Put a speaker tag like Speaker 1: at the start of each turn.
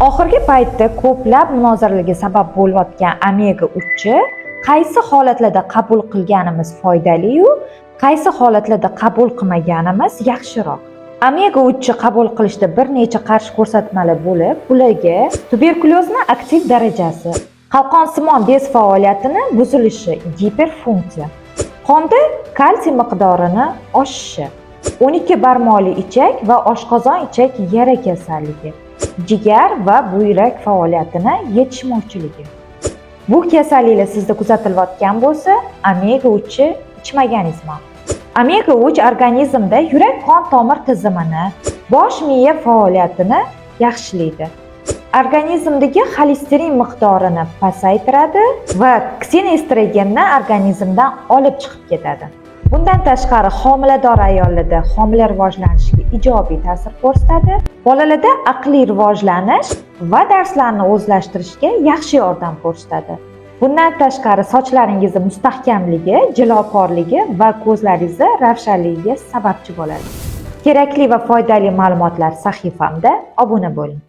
Speaker 1: Oxirgi paytda ko'plab munozaralarga sabab bo'layotgan omega 3 qaysi holatlarda qabul qilganimiz foydali-yu, qaysi holatlarda qabul qilmaganimiz yaxshiroq? Omega 3 qabul qilishda bir necha qarshi ko'rsatmalar bo'lib, bularga tuberkulyozni aktiv darajasi, qalqonsimon bez faoliyatini buzilishi, giperfunksiya, qonda kalsiy miqdorini oshishi, 12 barmoqli ichak va oshqozon ichak yara kasalligi, jigar va buyrak faoliyatini yetishmovchiligi. Bu kasalliklar sizda kuzatilayotgan bo'lsa, omega 3 ichmaganingiz ma'qul. Omega 3 organizmda yurak qon tomir tizimini, bosh miya faoliyatini yaxshilaydi. Organizmdagi xolesterin miqdorini pasaytiradi va ksenoestrogenni organizmdan olib chiqib ketadi. Bundan tashqari, homilador ayollarda homila rivojlanishiga ijobiy ta'sir ko'rsatadi. Bolalarda aqliy rivojlanish va darslarni o'zlashtirishga yaxshi yordam ko'rsatadi. Bundan tashqari, sochlaringizni mustahkamligi, jilokorligi va ko'zlaringizni ravshanligiga sababchi bo'ladi. Kerakli va foydali ma'lumotlar sahifamda obuna bo'ling.